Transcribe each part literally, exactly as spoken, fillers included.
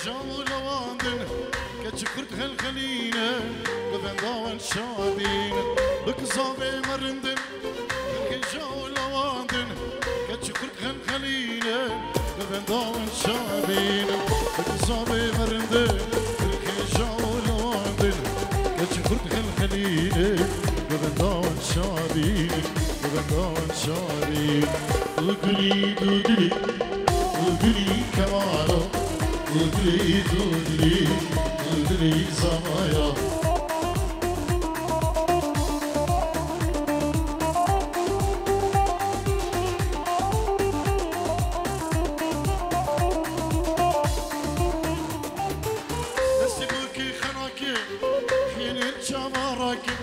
Jaw lewandin, keçi kurt xelxelîne, govenda wan şabîn, bi kizavê merindin, xelkê jaw lewandin, keçi kurt xelxelîne, govenda wan şabîn, bi kizavê merindin, xelkê jaw lewandin, keçi kurt xelxelîne, govenda wan şabîn, govenda wan şabîn. Dudilî, dudilî, dudilî kemalo, dudilî, dudilî, dudilî zavaya. Destê bûkê xenakê, xênên çava rakin,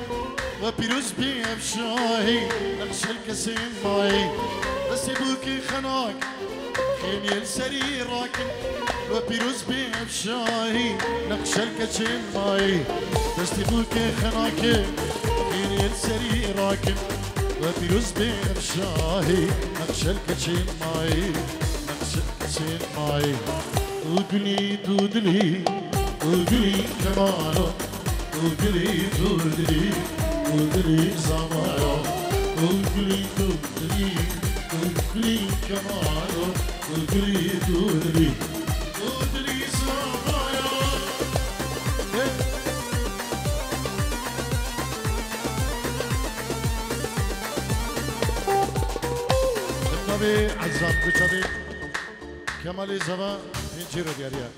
we pîroz bê ev şahî, nexşel kesên mayî. Destê bûkê xenak, xênê li serî rakin, we pîroz bê ev şahî, nexşel keçên mayî. Destê bûkê xenakê, xênê li serî rakin, we pîroz bê ev şahî, nexşel keçên mayî, nexşel keçên mayî. Dudilî, dudilî, dudilî kemalo, dudilî, dudilî, dudilî zavaya. Dudilî, dudilî, dudilî kemalo, dudilî, dudilî, dudilî zavaya. Navê Ezam Guçavê Kemalê Zava Hêncî re diyariye.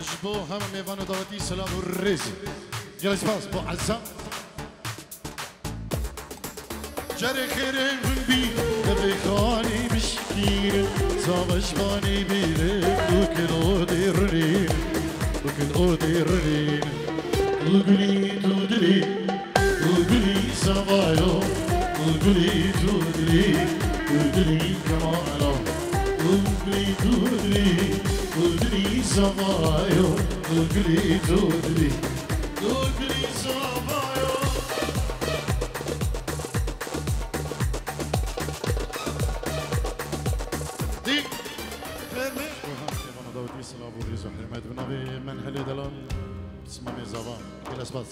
Ji bo hemî mêvan û dawetî silav û rêz. Gelek spas bo Ezam. Cerê xêrê hûn bî, devê xanî bişkînin, zava ji vanî bînin, dûkin odê rinîn, dûkin odê rinîn. Dûgulî, dûdilî, dûgulî zavayo, dûgulî, dûdilî, dûdilî kemalo. Dûgulî, dûdilî, dûdilî zavayo, dûgulî, dûdilî, dûdilî zavayo. Dî. Xêr me. Burhan Şêvan Dawitî, silav û rêz û hurmet. Bi navê Menhelê Delan, Pismamê Zava. Gelek spas.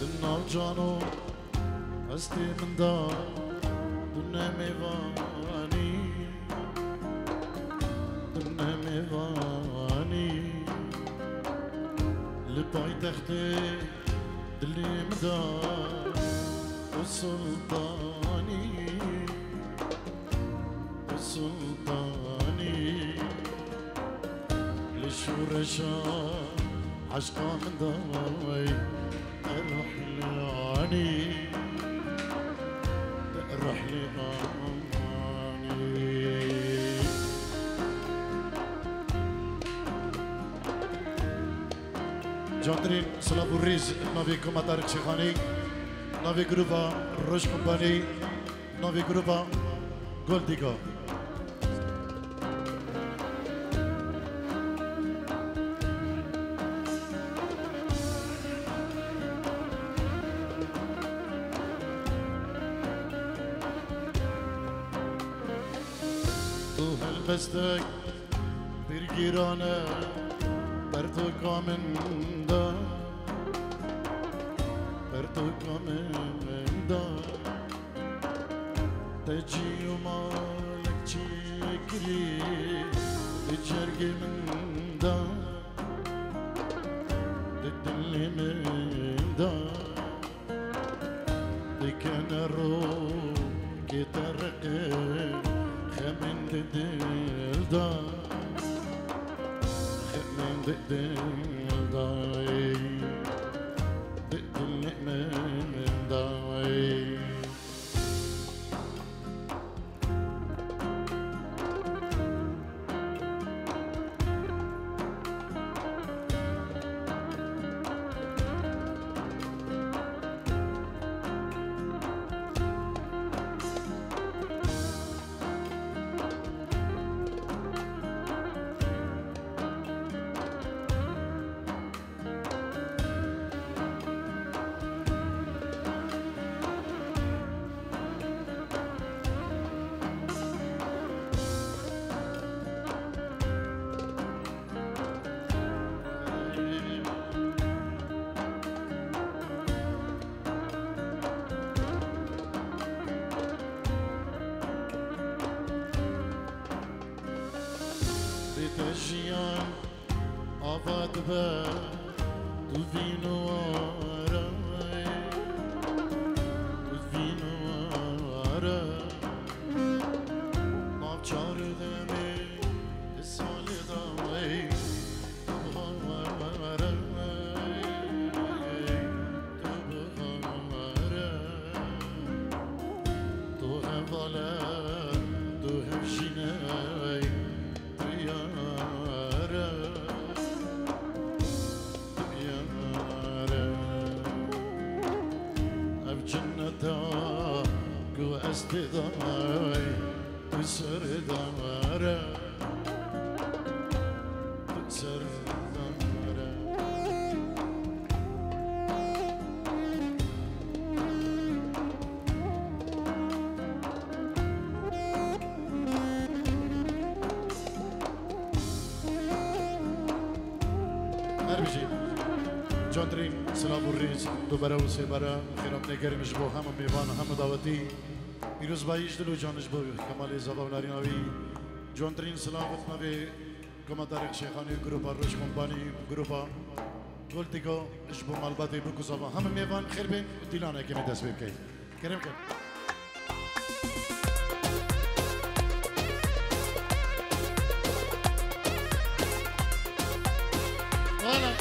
Di nav cano hestê min de tu ne mêvanî, tu ne mêvanî. Li paytextê dilê min de tu sultanî, tu sultanî. Li şoreşa eşqa min de tu ruh li anî, tu ruh li anî. Candirîn silav û rêz navê Koma Tarîk Şêxanî, navê grûva Roj Kompanî, navê grûva Goldîga. Tu helbestek pir giran e, pertoka min de, pertoka min de. Te cî û malek çêkirî di cergê min de, di dil Min da dikene rokê te reqê, xemên di dil da, xemên di dil da, di dilê min da. Bê te jiyan ava dibe, tu vîn ware, tu vîn ware. Nav çar demê salê dawey, tu bixware, tu bixware. Tu hevale, tu hevjîney. Diyare, diyare. Ev cinneta ku ez tê de, tu ser de were, tu ser de were. Her bijî. Cantirîn silav û rêz, du bere û sê bere, xêratinê germ ji bo hemû mêvan, hemû dawetî. Pîrozbayî ji dil û can ji bo Kemalê Zava û Narîna wî. Cantirîn silav di navê Komandarê Şêxanî û grupa Roj Kompanî, grupa Goltiko ji bo malbatê bûk û zava. Hemû mêvan xêr bên, dîlanekê me dest pê bikeyn. Kerem kin. Wala.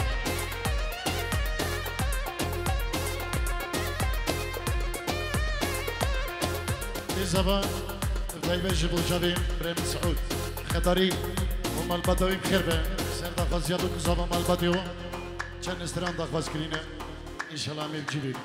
Ê zava, veyve ji bo çavê Brem Saud. Xetarî û malbata wî bi xêr be. Ser daxwaziya bûk û zava malbatê wan. Çend stran daxwaz kirîne. Înşallah em ê bi cî bîn.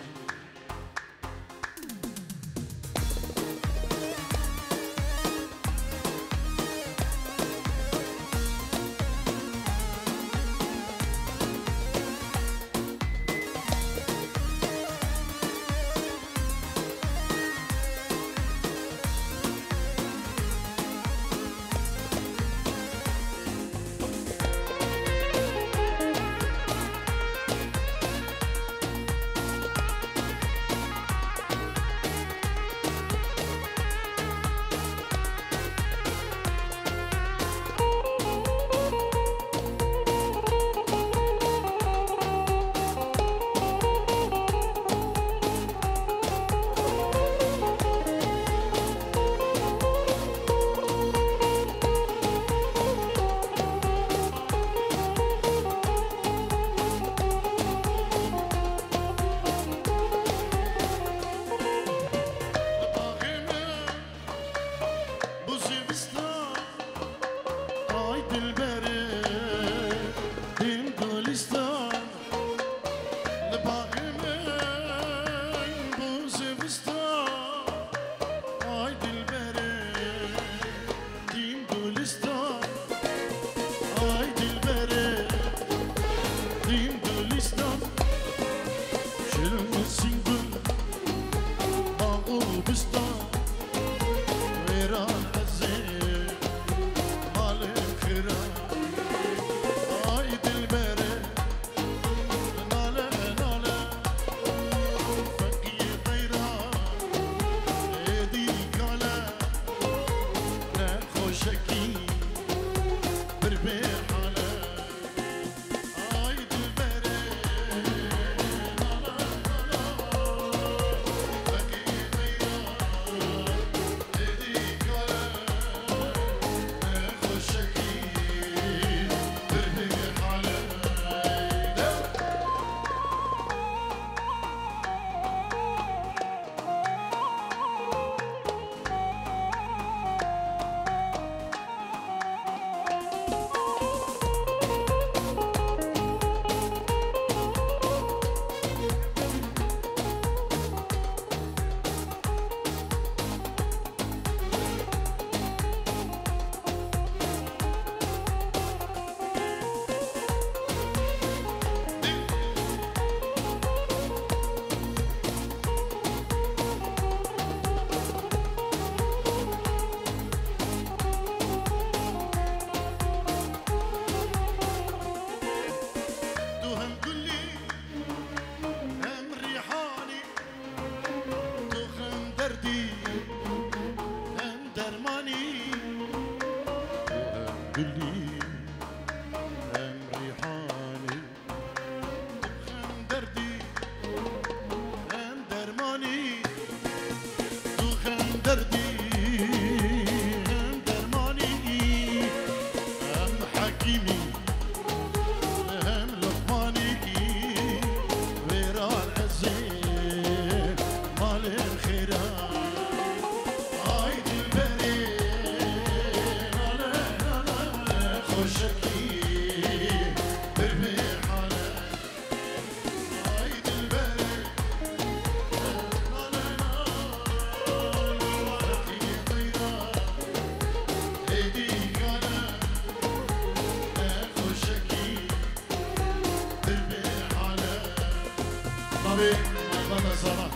Bê, mêvana zana.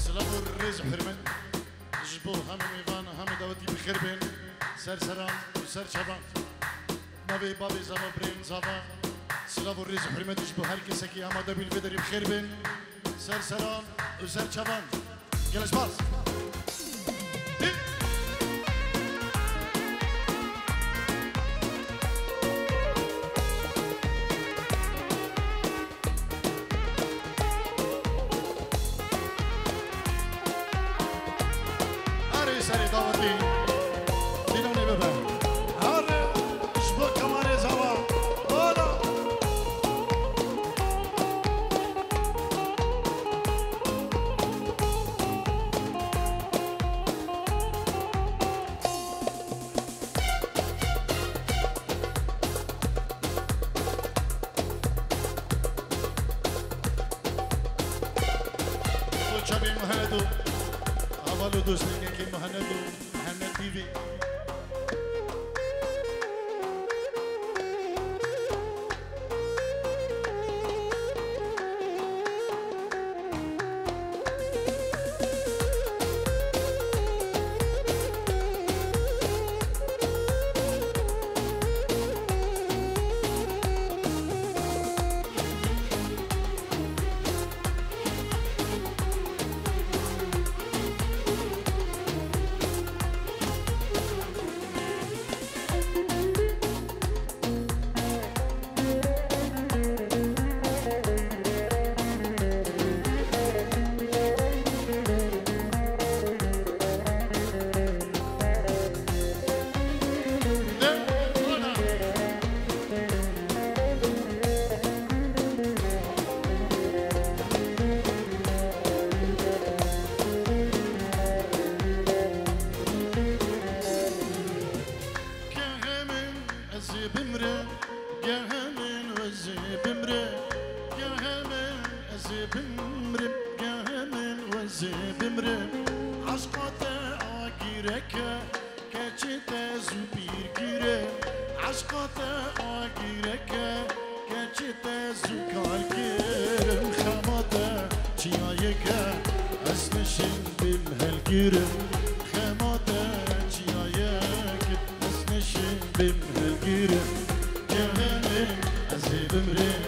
Silav û rêz û hurmet ji bo hemî mêvan, hemî dawetî bi xêr bên. Ser seran û ser çavan. Navê babê zava, birên zava. Silav û rêz û hurmet ji bo her kesekî amade bî li vê derê bi xêr bên. Ser seran û ser çavan. Gelek spas. Erê serê dawetî dîlonê bibe. Erê ji bo Kemalê Zava. Bala. Bo çavê Muhemed û heval û dostê kekê Muhemed û Muhemed T V. Kehê min ez ê bimrim, kehê min ez ê bimrim, kehê min ez ê bimrim, kehê min ez ê bimrim. Eşqa te agireke, keçê te zû pîr kirim. Eşqa te agireke, keçê te zû kal kirim. Xema te çiyayeke, ez nişim bim helkirim. Xema te çiyayeke, ez nişim bim helkirim. Kehê min ez ê bimrim.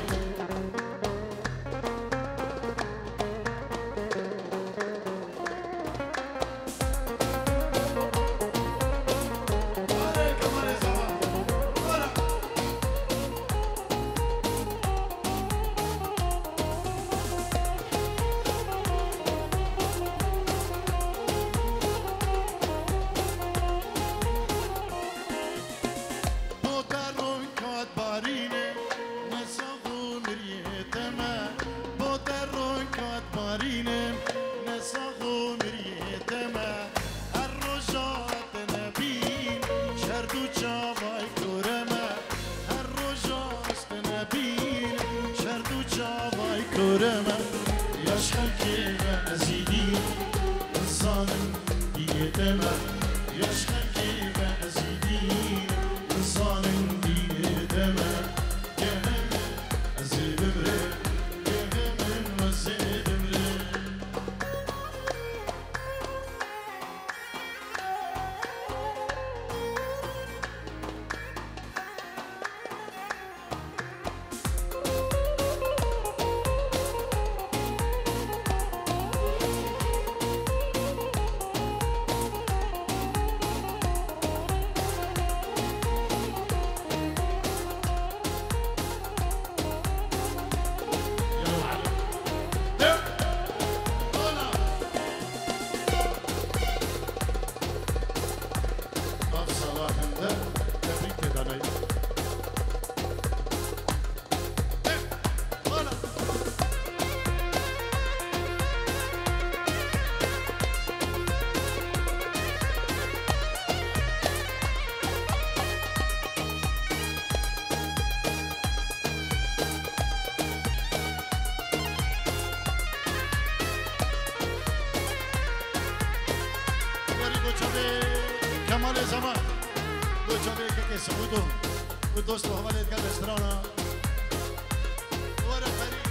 Bo te rûn kat barînê, ne sax û miriyê te me. Bo te rûn kat barînê, ne sax û miriyê te me. Her roja te nebîn, şerd û çavay kore me. Her roja te nebîn, şerd û çavay kore me. Yaş xelkê me ezîdî, insanin dîyê te me. Yaş xelkê me ezîdî, insanin dîyê te me. Kehê min ez ê bimrim, kehê min ez ê bimrim. Ev sala hinde tebrîk tê danayî. Warî bo çavê Kemalê Zava, bo çavê kekê Siûdo û dost û hevalê digel strana. Were ferî.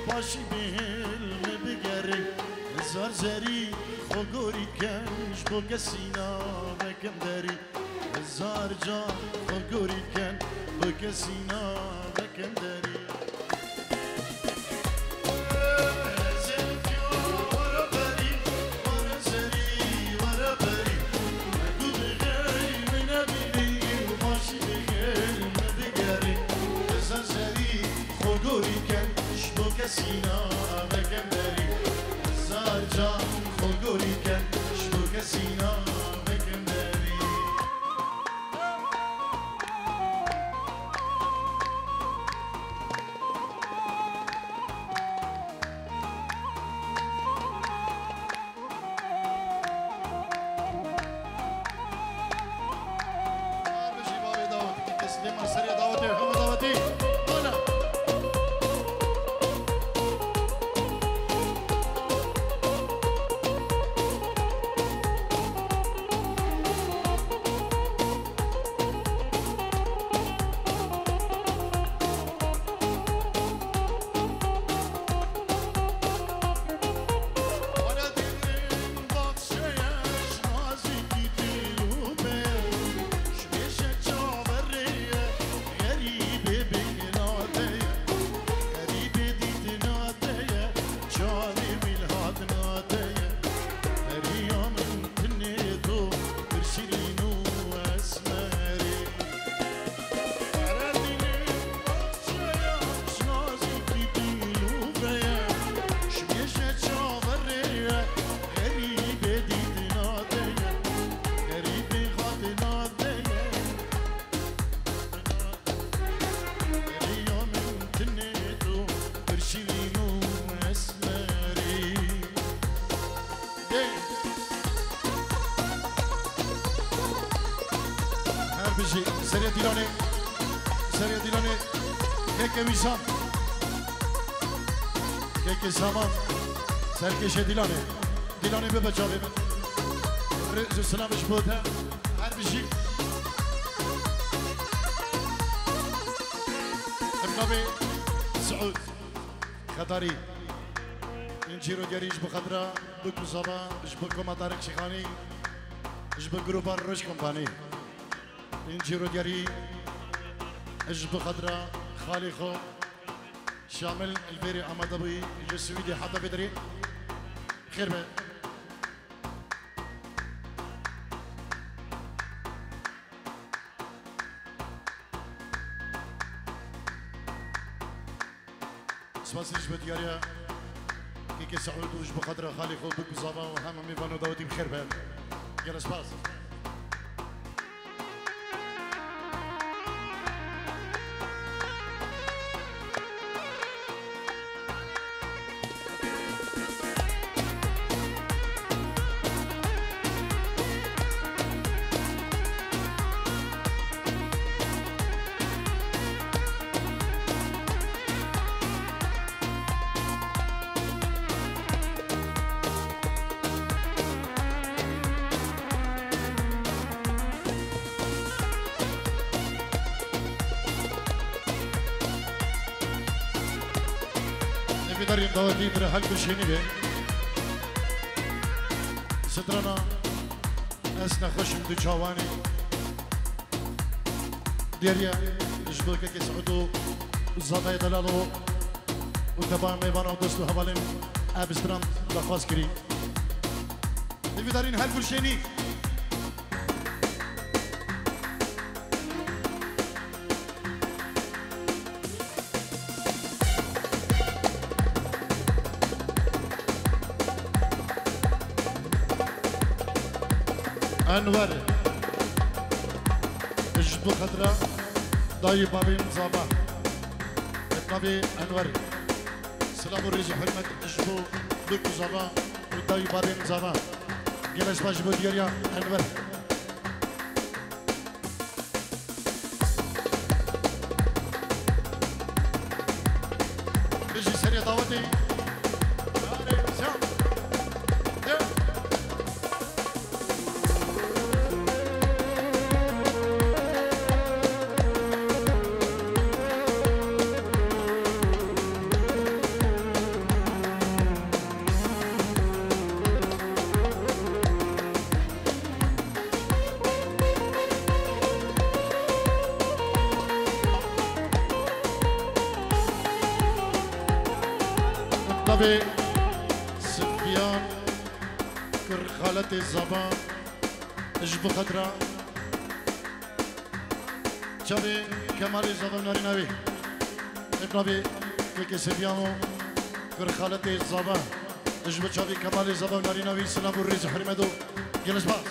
Başî bihêl me bigerê, zar zerî xwe gorî ken, ji bo kesî navekim derî. Zar can xwe gorî ken, bi kesî navekim derî. Xwe gorî ken, ji bo kesî navekim derî. Zar can xwe gorî ken, ji bo kesî navekim derî. Bijî bavê dawetî, kes lê me serê dawetê, hema dawetî. Ana. Her bijî. Serê Dîlanê. Serê Dîlanê. Keke wîsan. Keke saman. Serkêşê Dîlanê. Dîlanê bibe çavê min. Rêz û silam ji bo te. Her bijî. Bi navê Siûd Xedarî. În cîrogerî ji bo xatira Bik û Zava, ji bo koma Tarîk Şêxanî, ji bo grupa Roj Kompanî. În cîrogerî ji bo xatira xalê xwe Şamil li vêrê amade bûyî, ji Swîdê heta vê derê. Xêr be. Spasî ji bo diyariya Kêkê Seûd û ji bo xatira xalê xwe Bik û Zava û hema mêvan û dawetî bi xêr be. Gelek spas. Hêvîdarîm dawetî bira Helku Şênî be. Strana Ez nexweş im du çawanî. Dêriye ji bo Kekê Seûd û Zavayê Delalo û teba mêvana û dost û hevalên ev stran daxwaz kirî. Hêvîdarîn her gurşênî. Enwer. Ji bo xetira dayî babên Zava. Bi navê Enwer. Silav û rêz û hurmet ji bo Bik û Zava û dayî babên Zava. Gelek spas ji bo diyariya Enwer. Bijî serê dawetê. Pê Sifyan kur xaletê Zava ji bi xwe re çavê Kemalê Zava û narîna wî. Ev navê Kekê Sifyan û kur xaletê Zava ji bi çavê Kemalê Zava û narîna wî silav û rêz û hurmet û gelişbaz.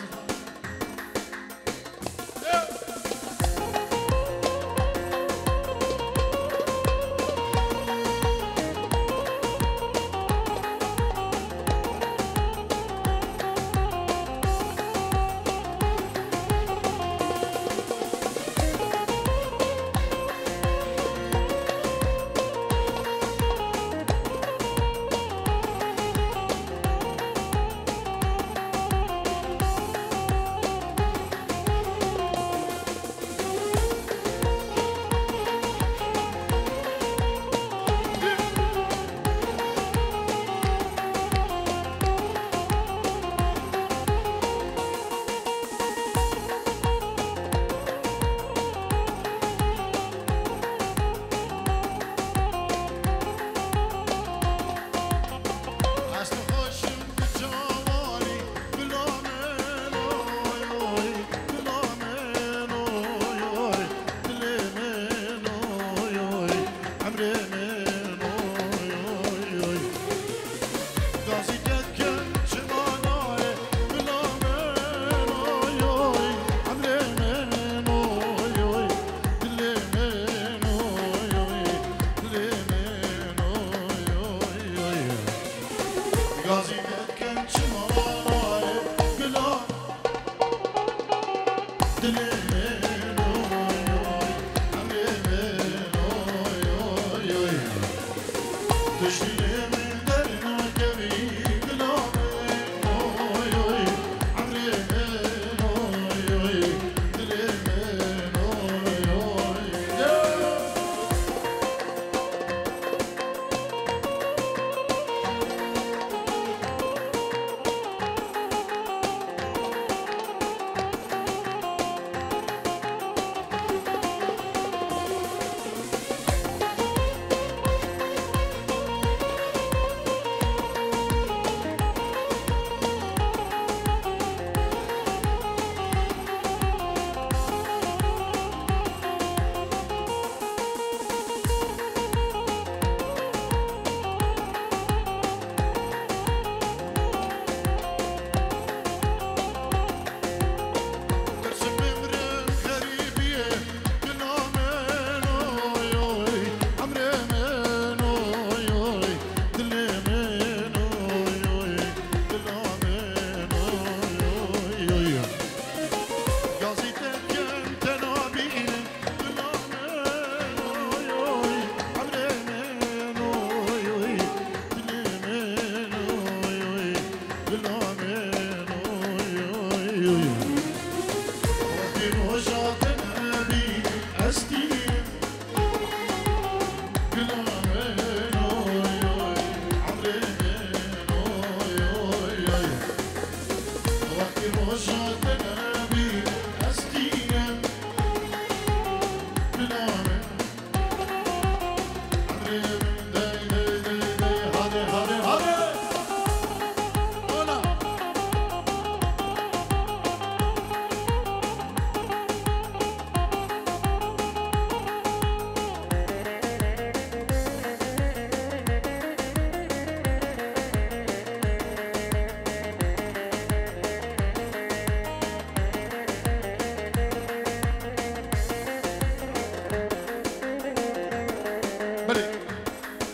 Belê,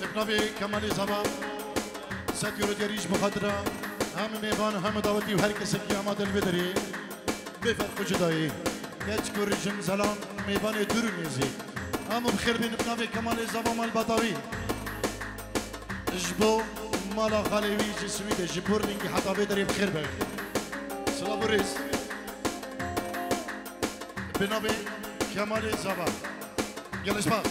bi navê Kemalê Zava, sed euro diyarî ji bo xatira hemî mêvan, hemî dawetî û her kesek ki amade li vê derê bê fetq û cidayî. Keç, kur, jin, zelam, mêvanê dûr û nêzîk. Hemû bi xêr bînin bi navê Kemalê Zava Malbatawî. Ji bo mala xalê wî ji Swîdê, ji Borlingî heta vê derê bi xêr be. Silav û rêz. Bi navê Kemalê Zava. Gelişbaz.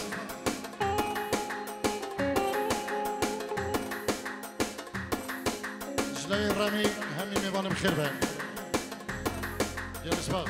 Ji lawê Remî hemî mêvanê bi xêr be. Gelişbaz.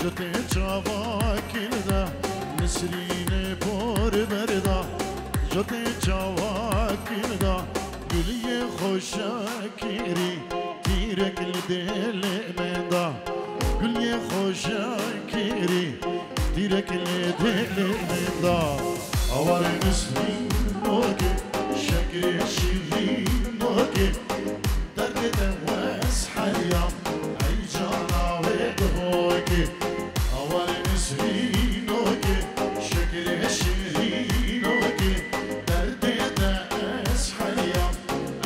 Jotê çavakî da, Nisrînê por berda. Jotê çavakî da, guliyê xoşekirî, tîrek li dêlê min da. Guliyê xoşekirî, tîrek li dêlê min da. Awar Nisrînokê, şekrê şîrînokê, derdê te wes heriyam, ey cana wê dihokê. Awar Nisrînokê, şekrê şîrînokê, derdê te ez heriyam,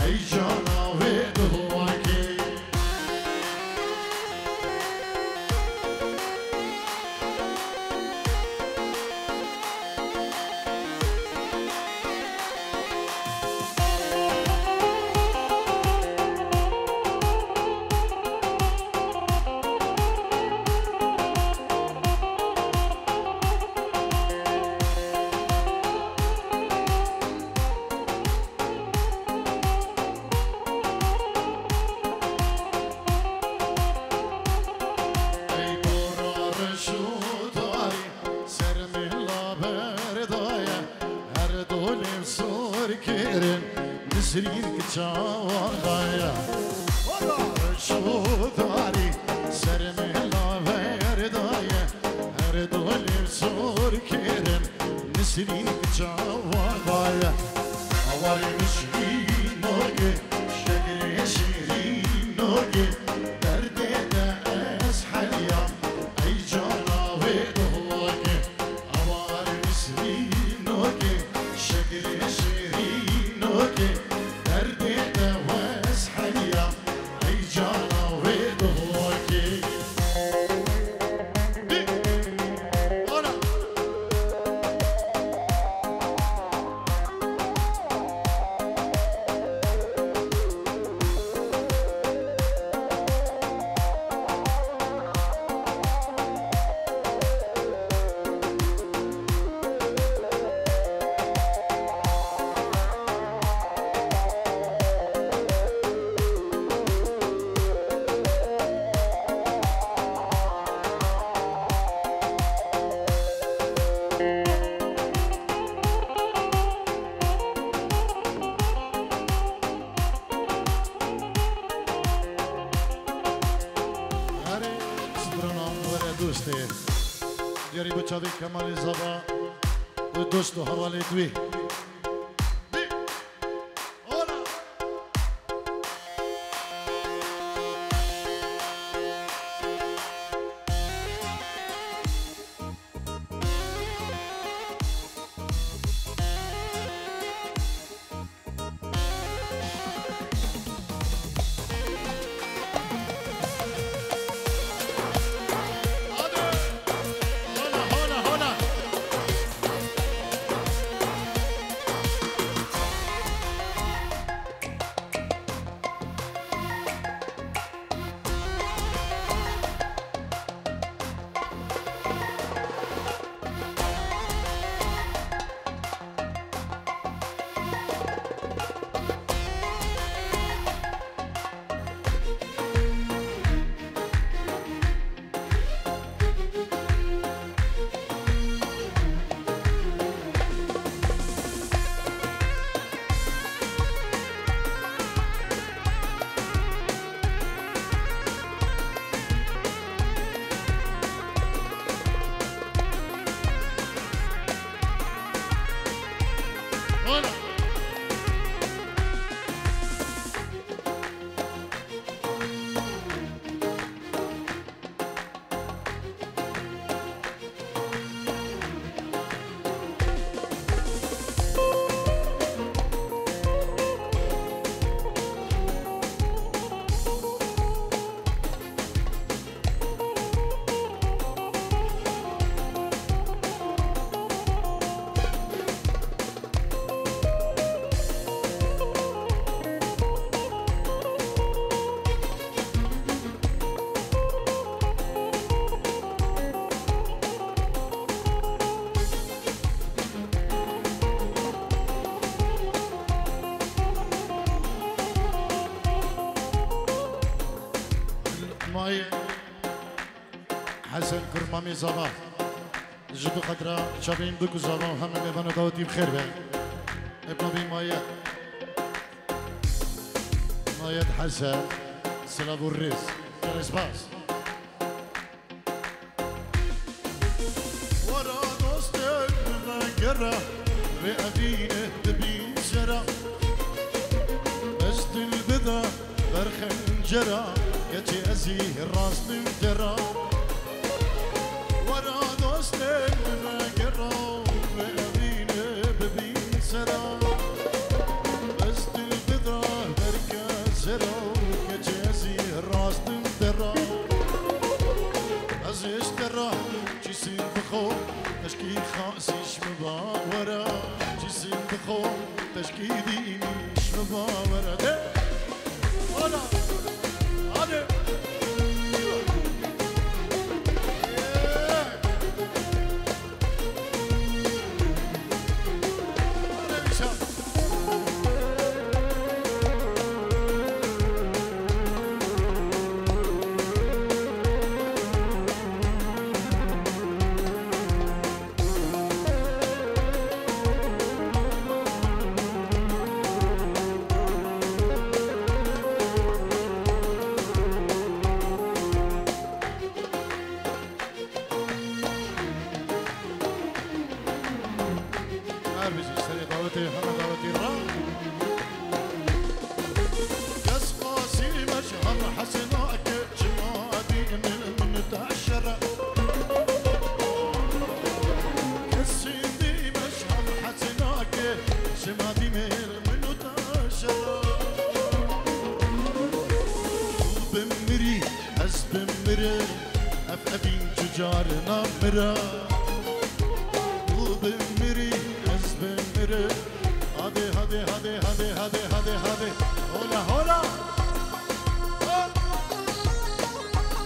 ey cana wê dihokê. Ey bora reş û darî, ser mehla berdaye, her dolê sor kirin, Nisrîn kiça wan daye. Reş û darî, ser mehla berdaye, her dolê sor kirin, Nisrîn kiça wan daye. Awar Nisrînokê, şekrê şîrînokê, derdê te ez heriyam, ey cana wê dihokê. Awar Nisrînokê, şekrê şîrînokê, derdê te wes heriyam, ey cana wê dihokê. Ana! Erê, strana were dostê. Diyarî bo çavê Kemalê Zava û dost û hevalê wî. Hesen Kurmamî Zava. Ji bi xatira çavên bik û zava û hemî mêvana dawetî bi xêr be. Hep navê Mayet. Mayet Hesen. Silav û rêz. Gelek spas. Wara dostê min vegere, vê evînê dibîn jera. Ez dil bida ber xencera, keçê ez î rastim te ra. Wara dostê min vegere, vê evînê bibîn sera. Ez dil bida ber kezera, keçê ez î rastim te ra. Ez ê ji te ra çîsîn bixo, teşkî xasî ji min bawera. Çîsîn bixo, teşkî dînî ji min bawera. De! Ola! Hadi! Her bijî serê dawetê, heme dawetî ra. Kes qasî me ji hev hesina ke, çima dî min, min te şere. Kes dî me ji hev hesina ke, çima dî min, min te şere. Tu bimirî, ez bimirim, ev evîn çi car namira. Tu bimirî, ez bimirim. Hadi, hadi, hadi, hadi, hadi, hadi, hadi. Hola, hola. Hop.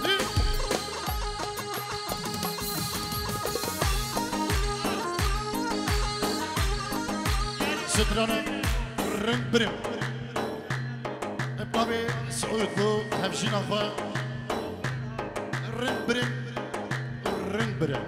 Di. Strana ring birim. Ev navê Siûd bû, hevjîna xwe. Ring birim, ring birim.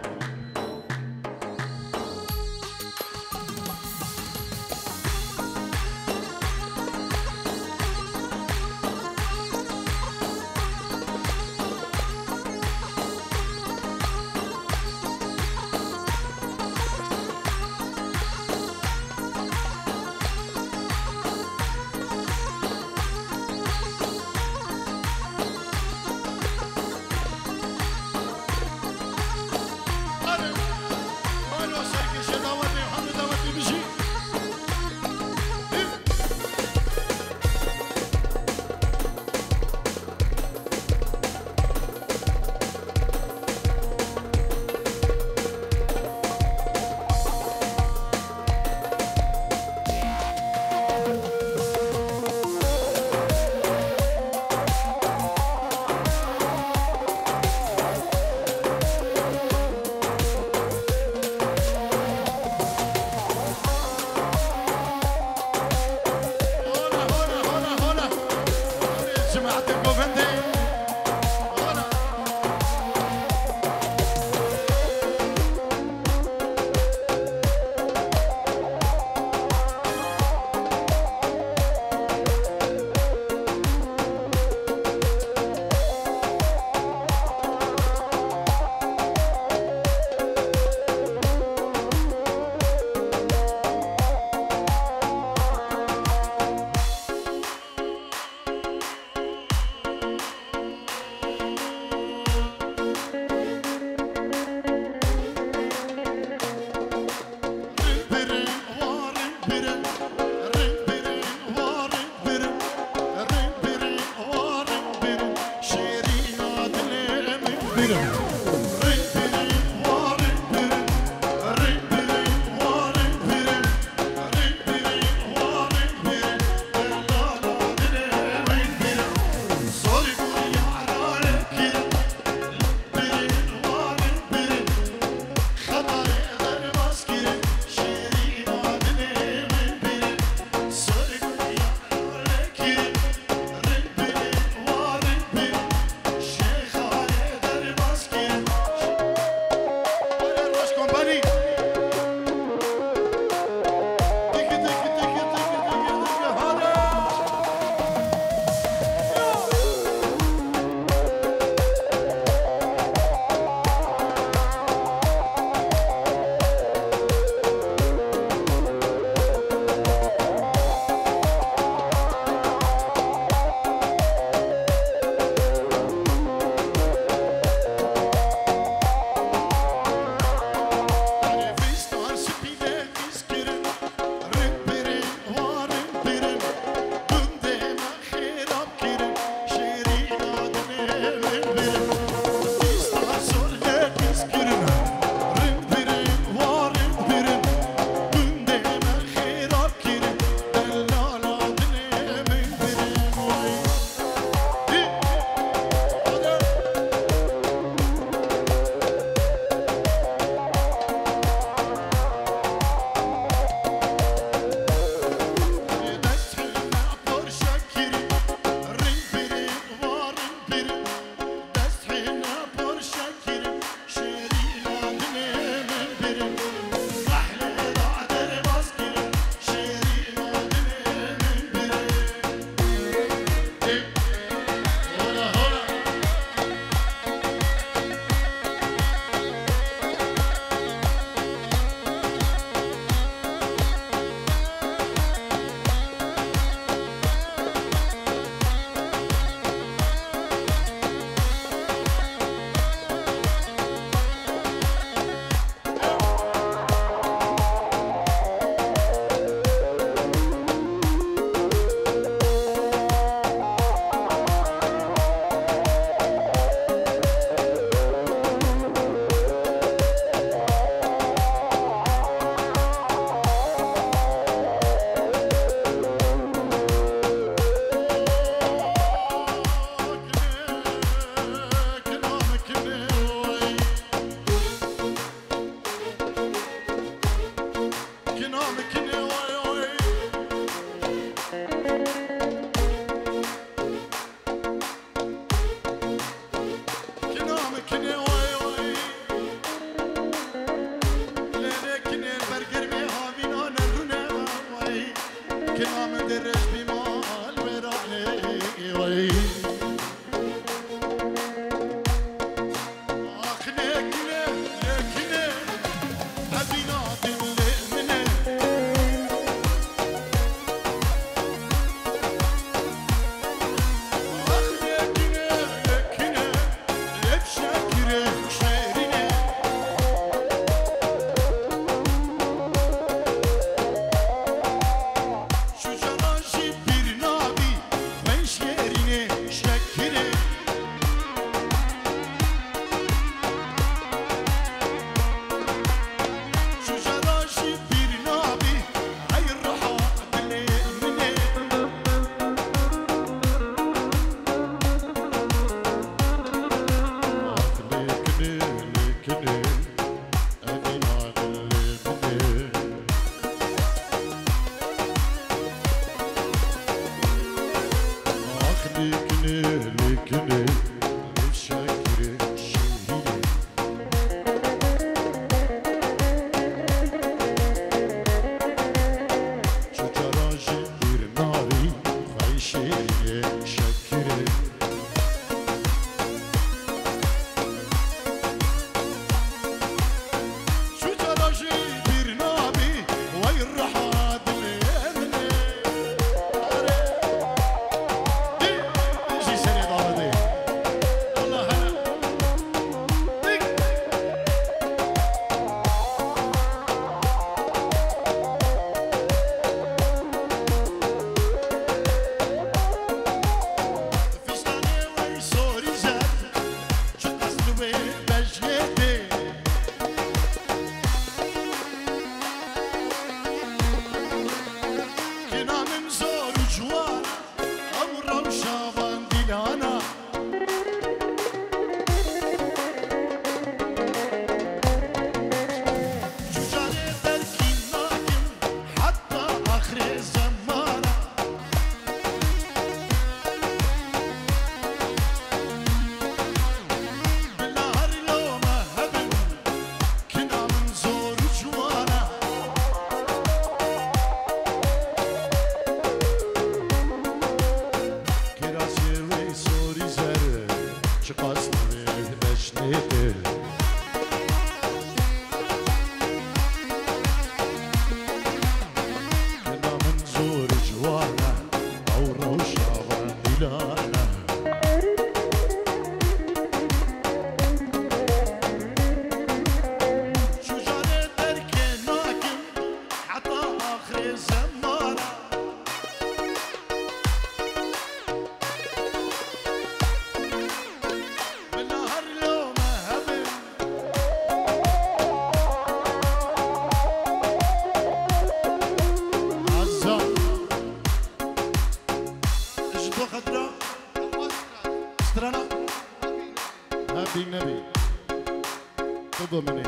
Bo min ê.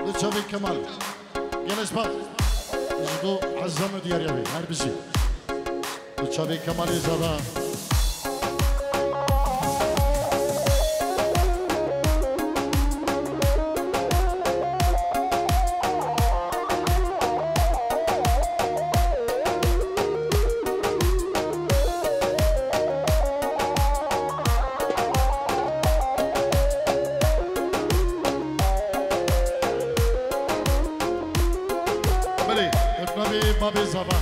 Li çavê Kemal. Gelê spas. Ji bo ezam û diyariya wê. Her bijî. Li çavê Kemalê Zava. Belê, ev navê babê Zava.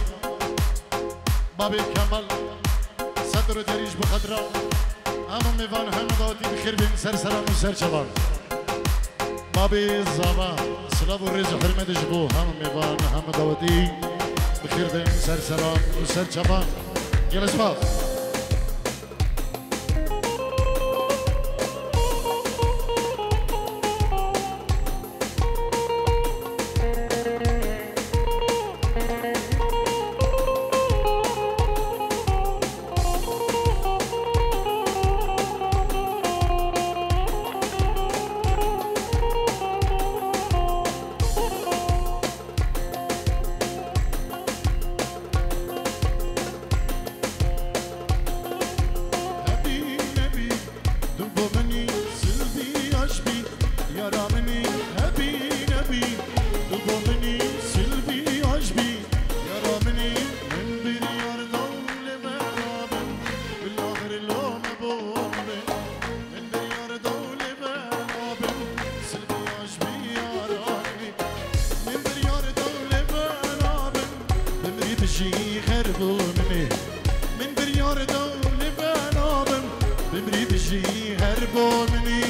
Babê Kemal, sedr û derî ji bo xetra hemû mêvan, hemû dawetî bi xêr bên ser seran û ser çavan. Babê Zava, silav û rêz û hurmet ji bo hemû mêvan, hemû dawetî bi xêr bên ser seran û ser çavan. Gelê spas. Hebî nebî, tu bo min î, Silvî aşbî, yara min î. Hebî nebî, tu bo min î, Silvî aşbî, yara min î. Min biryar da û lê ve nabim, bila xirlo me bo min. Min biryar da û lê ve nabim, Silvî aşbî, yara min î. Min biryar da û lê ve nabim, bimrî bijî her bo min î. Min biryar da û lê ve nabim, bimrî bijî her bo min î.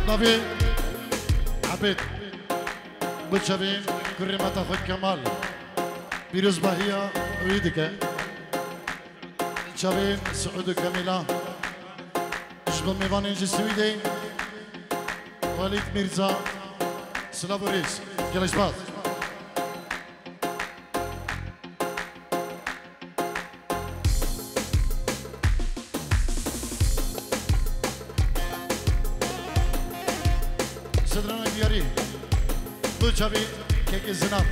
Navê Ebêd, bi çavên kurê me te xwe Kemal, pîrozbahiya wî dike. Çavên Siûd û Kemîla, ji bo mêvanên ji Swîdê, Walîd Mîrza, silav û rêz. Gelek spas. Sidrana diyarî. Bu çavî kekê zinan.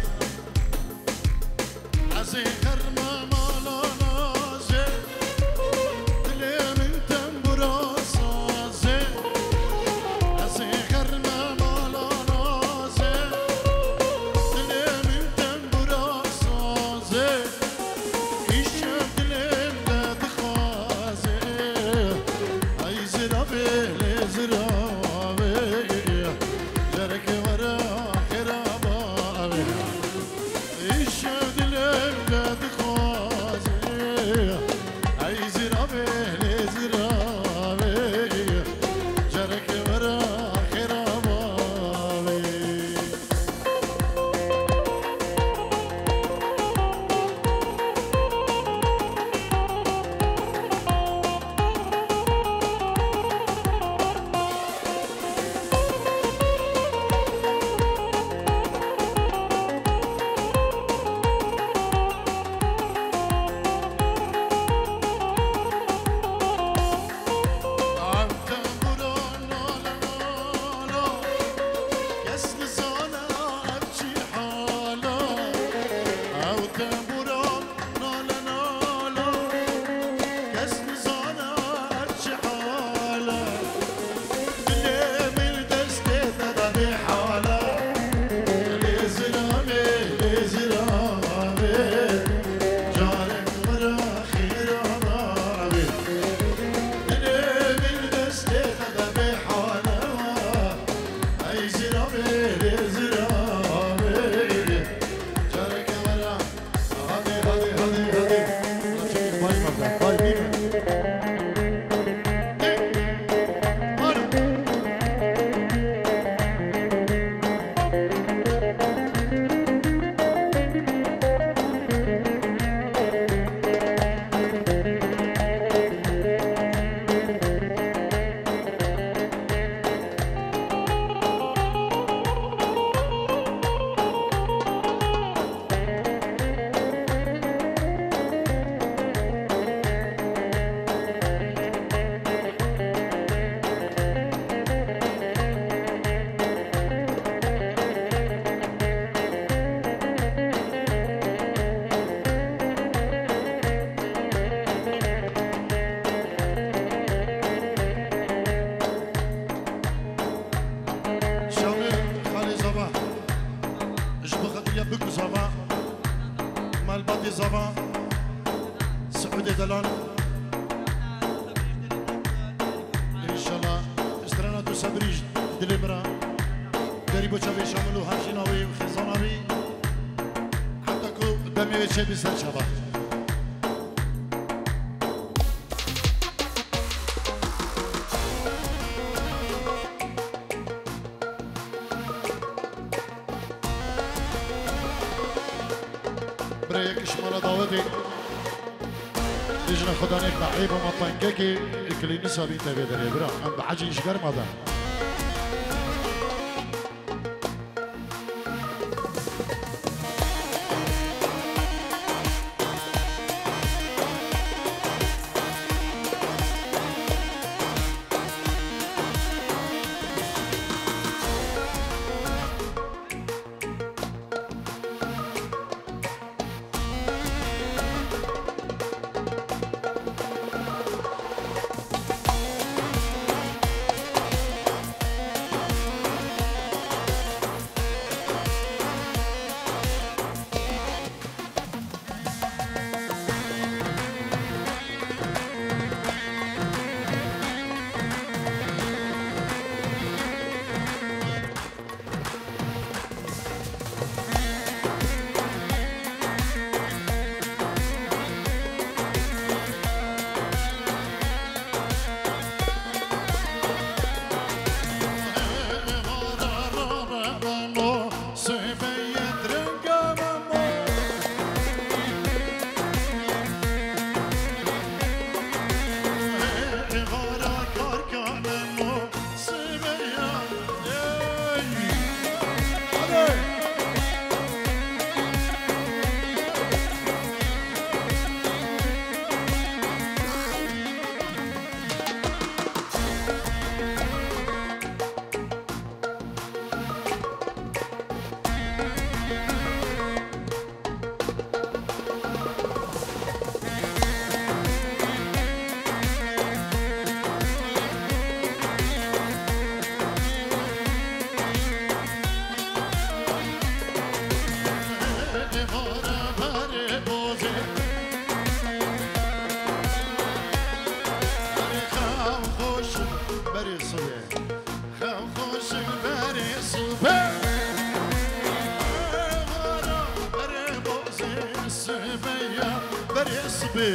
Ez ê xerme mala nazê, dilê min tembura sazê. Ez ê xerme mala nazê, Biku Zava, Malbatê Zava, Siûdê Delal. Înşallah, strana tu sebrî ji dilê min re. Derî bo çavê Şamil û hemjîna wî û xêzana wî. Heta ku demê wê çêbî ser çava. Bira yek ji me re dawetê. Bêjine Xudanê ka êb ma pankekê, klînîsa bîn te vê derê bira. Em bi ecîn ji germa de. Berê xweş, berê sibê. Xew xweş berê sibê. Vara berê bozê sibê ya berê sibê.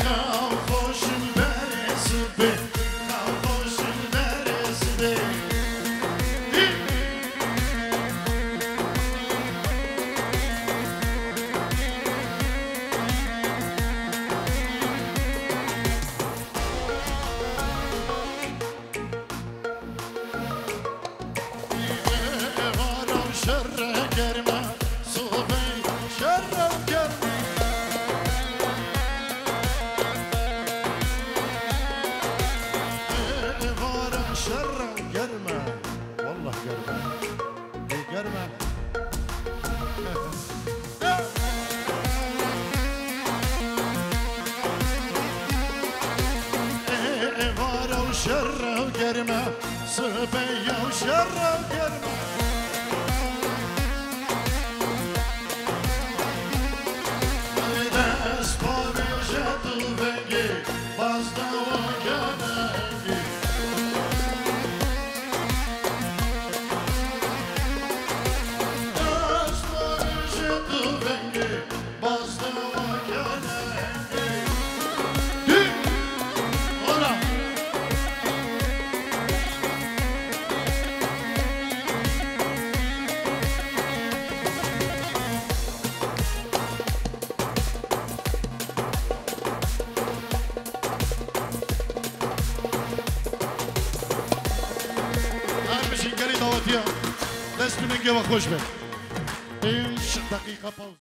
Xew xweş berê sibê. Xew xweş berê sibê. Êvara şerre germe, sobey şerre germe. Êvara şerre germe. Wallah germe. Ê germe. Êvara û şerre û germe, sibeya û şerre û germe. Dest pavêje tu vengê, baz dawa kene engê. Dest pavêje tu vengê, baz dawa kene engê. Dü-, ola. Her bijîn gelî dawetiya. Dest û ningê we xweş be. Pênc deqîqa pawz.